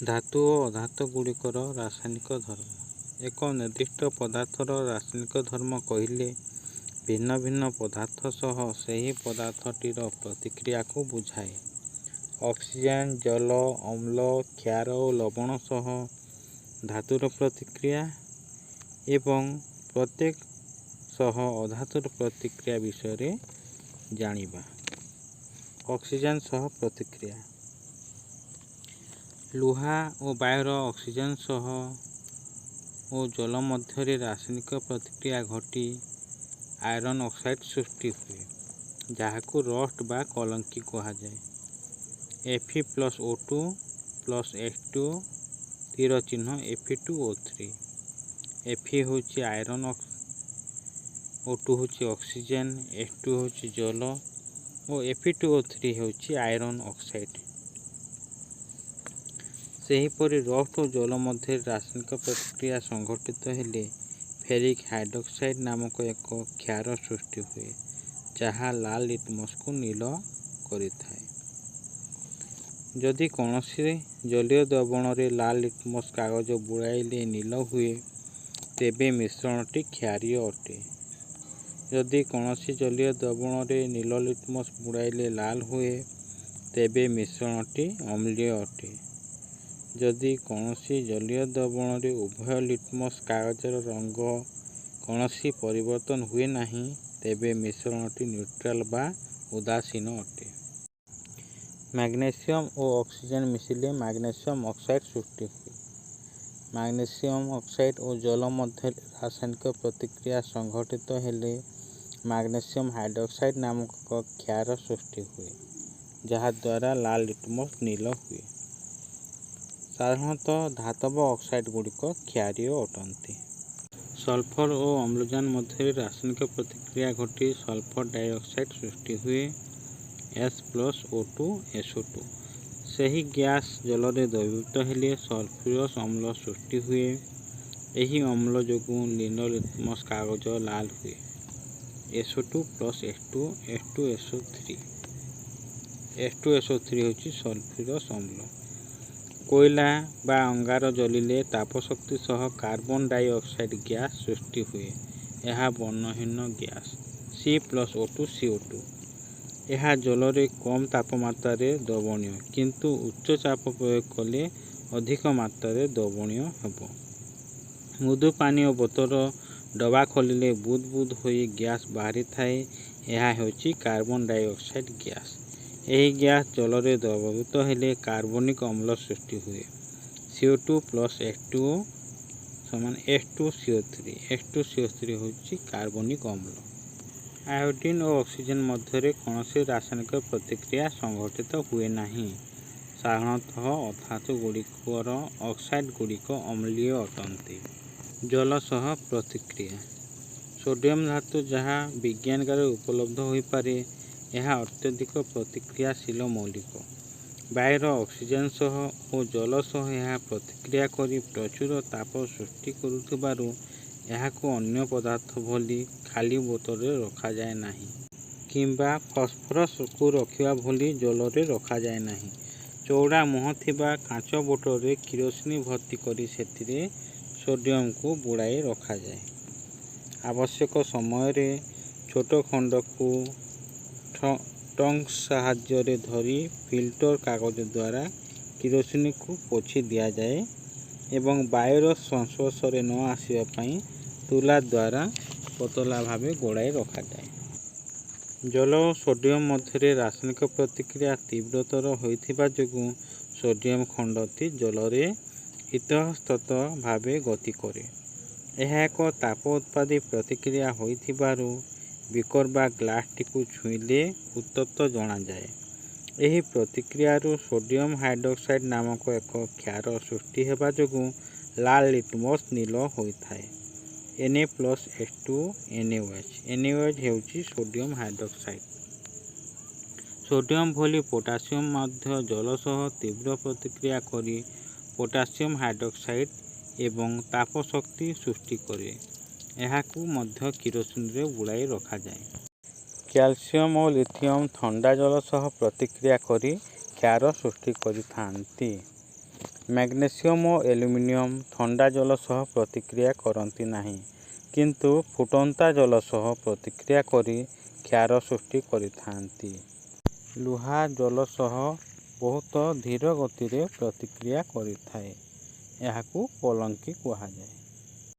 ଧାତୁ ଓ ଅଧାତୁଗୁଡ଼ିକର ରାସାୟନିକ ଧର୍ମ। ଏକ ନିର୍ଦ୍ଦିଷ୍ଟ ପଦାର୍ଥର ରାସାୟନିକ ଧର୍ମ କହିଲେ ଭିନ୍ନ ଭିନ୍ନ ପଦାର୍ଥ ସହ ସେହି ପଦାର୍ଥଟିର ପ୍ରତିକ୍ରିୟାକୁ ବୁଝାଏ। ଅକ୍ସିଜେନ, ଜଳ, ଅମ୍ଳ, କ୍ଷାର ଓ ଲବଣ ସହ ଧାତୁର ପ୍ରତିକ୍ରିୟା ଏବଂ ପ୍ରତ୍ୟେକ ସହ ଅଧାତୁର ପ୍ରତିକ୍ରିୟା ବିଷୟରେ ଜାଣିବା। ଅକ୍ସିଜେନ ସହ ପ୍ରତିକ୍ରିୟା। ଲୁହା ଓ ବାୟୁର ଅକ୍ସିଜେନ ସହ ଓ ଜଳ ମଧ୍ୟରେ ରାସାୟନିକ ପ୍ରତିକ୍ରିୟା ଘଟି ଆଇରନ୍ ଅକ୍ସାଇଡ୍ ସୃଷ୍ଟି ହୁଏ, ଯାହାକୁ ରଷ୍ଟ ବା କଳଙ୍କି କୁହାଯାଏ। Fe plus O two plus H two ତୀର ଚିହ୍ନ Fe two O three. Fe ହେଉଛି ଆଇରନ୍, ଓ ଟୁ ହେଉଛି ଅକ୍ସିଜେନ୍, ଏଚ୍ ଟୁ ହେଉଛି ଜଳ ଓ ଏଫି ଟୁ ଓ ଥ୍ରୀ ହେଉଛି ଆଇରନ୍ ଅକ୍ସାଇଡ୍। ସେହିପରି ରଷ୍ଟ ଓ ଜଳ ମଧ୍ୟରେ ରାସାୟନିକ ପ୍ରତିକ୍ରିୟା ସଂଘଟିତ ହେଲେ ଫେରିକ୍ ହାଇଡ୍ରୋକ୍ସାଇଡ୍ ନାମକ ଏକ କ୍ଷାର ସୃଷ୍ଟି ହୁଏ, ଯାହା ଲାଲ ଲିଟମସକୁ ନୀଳ କରିଥାଏ। ଯଦି କୌଣସି ଜଳୀୟ ଦ୍ରବଣରେ ଲାଲ ଲିଟମସ କାଗଜ ବୁଡ଼ାଇଲେ ନୀଳ ହୁଏ, ତେବେ ମିଶ୍ରଣଟି କ୍ଷାରୀୟ ଅଟେ। ଯଦି କୌଣସି ଜଳୀୟ ଦ୍ରବଣରେ ନୀଳ ଲିଟମସ ବୁଡ଼ାଇଲେ ଲାଲ ହୁଏ, ତେବେ ମିଶ୍ରଣଟି ଅମ୍ଳୀୟ ଅଟେ। ଯଦି କୌଣସି ଜଳୀୟ ଦ୍ରବଣରେ ଉଭୟ ଲିଟମସ କାଗଜର ରଙ୍ଗ କୌଣସି ପରିବର୍ତ୍ତନ ହୁଏ ନାହିଁ, ତେବେ ମିଶ୍ରଣଟି ନ୍ୟୁଟ୍ରାଲ ବା ଉଦାସୀନ ଅଟେ। ମ୍ୟାଗ୍ନେସିୟମ ଓ ଅକ୍ସିଜେନ ମିଶିଲେ ମ୍ୟାଗ୍ନେସିୟମ ଅକ୍ସାଇଡ୍ ସୃଷ୍ଟି ହୁଏ। ମ୍ୟାଗ୍ନେସିୟମ ଅକ୍ସାଇଡ୍ ଓ ଜଳ ମଧ୍ୟରେ ରାସାୟନିକ ପ୍ରତିକ୍ରିୟା ସଂଘଟିତ ହେଲେ ମ୍ୟାଗ୍ନେସିୟମ ହାଇଡ୍ରୋକ୍ସାଇଡ୍ ନାମକ ଏକ କ୍ଷାର ସୃଷ୍ଟି ହୁଏ, ଯାହାଦ୍ୱାରା ଲାଲ ଲିଟମସ ନୀଳ ହୁଏ। ସାଧାରଣତଃ ଧାତବ ଅକ୍ସାଇଡ୍‌ଗୁଡ଼ିକ କ୍ଷାରୀୟ ଅଟନ୍ତି। ସଲଫର ଓ ଅମ୍ଳଜାନ ମଧ୍ୟରେ ରାସାୟନିକ ପ୍ରତିକ୍ରିୟା ଘଟି ସଲଫର ଡାଇଅକ୍ସାଇଡ୍ ସୃଷ୍ଟି ହୁଏ, S plus O two S O two. ସେହି ଗ୍ୟାସ୍ ଜଳରେ ଦ୍ରବୀଭୂତ ହେଲେ ସଲଫ୍ୟୁରସ୍ ଅମ୍ଳ ସୃଷ୍ଟି ହୁଏ। ଏହି ଅମ୍ଳ ଯୋଗୁଁ ନୀଳ ଲିଟମସ କାଗଜ ଲାଲ ହୁଏ। S O two plus H two H two S O three. H two S O three ହେଉଛି ସଲଫ୍ୟୁରସ୍ ଅମ୍ଳ। କୋଇଲା ବା ଅଙ୍ଗାର ଜଳିଲେ ତାପଶକ୍ତି ସହ କାର୍ବନ ଡାଇଅକ୍ସାଇଡ୍ ଗ୍ୟାସ୍ ସୃଷ୍ଟି ହୁଏ। ଏହା ବର୍ଣ୍ଣହୀନ gas. C plus O two C O two. ଏହା ଜଳରେ କମ୍ ତାପମାତ୍ରାରେ ଦ୍ରବଣୀୟ, କିନ୍ତୁ ଉଚ୍ଚ ଚାପ ପ୍ରୟୋଗ କଲେ ଅଧିକ ମାତ୍ରାରେ ଦ୍ରବଣୀୟ ହେବ। ମୃଦୁ ପାନୀୟ ବୋତଲର ଡବା ଖୋଲିଲେ ବୁଦ୍ ବୁଦ୍ ହୋଇ ଗ୍ୟାସ୍ ବାହାରିଥାଏ। ଏହା ହେଉଛି କାର୍ବନ ଡାଇଅକ୍ସାଇଡ୍ ଗ୍ୟାସ୍। ଏହି ଗ୍ୟାସ୍ ଜଳରେ ଦ୍ରବୀଭୂତ ହେଲେ କାର୍ବୋନିକ ଅମ୍ଳ ସୃଷ୍ଟି ହୁଏ। C O two plus H two O ସମାନ H two C O three. H two C O three ହେଉଛି କାର୍ବୋନିକ ଅମ୍ଳ। ଆୟୋଡିନ୍ ଓ ଅକ୍ସିଜେନ୍ ମଧ୍ୟରେ କୌଣସି ରାସାୟନିକ ପ୍ରତିକ୍ରିୟା ସଂଘଟିତ ହୁଏ ନାହିଁ। ସାଧାରଣତଃ ଅଧାତୁଗୁଡ଼ିକର ଅକ୍ସାଇଡ୍‌ଗୁଡ଼ିକ ଅମ୍ଳୀୟ ଅଟନ୍ତି। ଜଳ ସହ ପ୍ରତିକ୍ରିୟା। ସୋଡିୟମ ଧାତୁ, ଯାହା ବିଜ୍ଞାନାଗାରରେ ଉପଲବ୍ଧ ହୋଇପାରେ, ଏହା ଅତ୍ୟଧିକ ପ୍ରତିକ୍ରିୟାଶୀଳ ମୌଳିକ। ବାୟୁର ଅକ୍ସିଜେନ ସହ ଓ ଜଳ ସହ ଏହା ପ୍ରତିକ୍ରିୟା କରି ପ୍ରଚୁର ତାପ ସୃଷ୍ଟି କରୁଥିବାରୁ ଏହାକୁ ଅନ୍ୟ ପଦାର୍ଥ ଭଳି ଖାଲି ବୋତଲରେ ରଖାଯାଏ ନାହିଁ କିମ୍ବା ଫସଫରସକୁ ରଖିବା ଭଳି ଜଳରେ ରଖାଯାଏ ନାହିଁ। ଚଉଡ଼ା ମୁହଁ ଥିବା କାଚ ବୋତଲରେ କିରୋସିନି ଭର୍ତ୍ତି କରି ସେଥିରେ ସୋଡିୟମକୁ ବୁଡ଼ାଇ ରଖାଯାଏ। ଆବଶ୍ୟକ ସମୟରେ ଛୋଟ ଖଣ୍ଡକୁ ଟଙ୍ଗ୍ସ ସାହାଯ୍ୟରେ ଧରି ଫିଲ୍ଟର କାଗଜଦ୍ୱାରା କିରୋସିନିକୁ ପୋଛି ଦିଆଯାଏ ଏବଂ ବାୟୁର ସଂସ୍ପର୍ଶରେ ନ ଆସିବା ପାଇଁ ତୁଲାଦ୍ୱାରା ପତଳା ଭାବେ ଗୁଡ଼ାଇ ରଖାଯାଏ। ଜଳ ଓ ସୋଡିୟମ ମଧ୍ୟରେ ରାସାୟନିକ ପ୍ରତିକ୍ରିୟା ତୀବ୍ରତର ହୋଇଥିବା ଯୋଗୁଁ ସୋଡିୟମ ଖଣ୍ଡଟି ଜଳରେ ଇତଃସ୍ତତ ଭାବେ ଗତି କରେ। ଏହା ଏକ ତାପ ଉତ୍ପାଦୀ ପ୍ରତିକ୍ରିୟା ହୋଇଥିବାରୁ ବିକର ବା ଗ୍ଲାସଟିକୁ ଛୁଇଁଲେ ଉତ୍ତପ୍ତ ଜଣାଯାଏ। ଏହି ପ୍ରତିକ୍ରିୟାରୁ ସୋଡିୟମ ହାଇଡ୍ରୋକ୍ସାଇଡ୍ ନାମକ ଏକ କ୍ଷାର ସୃଷ୍ଟି ହେବା ଯୋଗୁଁ ଲାଲ ଲିଟମସ ନୀଳ ହୋଇଥାଏ। N A plus H two N A O H. N A O H ହେଉଛି ସୋଡିୟମ ହାଇଡ୍ରୋକ୍ସାଇଡ୍। ସୋଡିୟମ ଭଳି ପୋଟାସିୟମ ମଧ୍ୟ ଜଳ ସହ ତୀବ୍ର ପ୍ରତିକ୍ରିୟା କରି ପୋଟାସିୟମ ହାଇଡ୍ରୋକ୍ସାଇଡ୍ ଏବଂ ତାପଶକ୍ତି ସୃଷ୍ଟି କରେ। ଏହାକୁ ମଧ୍ୟ କିରୋସିନିରେ ବୁଡ଼ାଇ ରଖାଯାଏ। କ୍ୟାଲସିୟମ ଓ ଲିଥିୟମ ଥଣ୍ଡା ଜଳ ସହ ପ୍ରତିକ୍ରିୟା କରି କ୍ଷାର ସୃଷ୍ଟି କରିଥାନ୍ତି। ମ୍ୟାଗ୍ନେସିୟମ୍ ଓ ଆଲୁମିନିୟମ୍ ଥଣ୍ଡା ଜଳ ସହ ପ୍ରତିକ୍ରିୟା କରନ୍ତି ନାହିଁ, କିନ୍ତୁ ଫୁଟନ୍ତା ଜଳ ସହ ପ୍ରତିକ୍ରିୟା କରି କ୍ଷାର ସୃଷ୍ଟି କରିଥାନ୍ତି। ଲୁହା ଜଳ ସହ ବହୁତ ଧୀର ଗତିରେ ପ୍ରତିକ୍ରିୟା କରିଥାଏ। ଏହାକୁ କଳଙ୍କି କୁହାଯାଏ।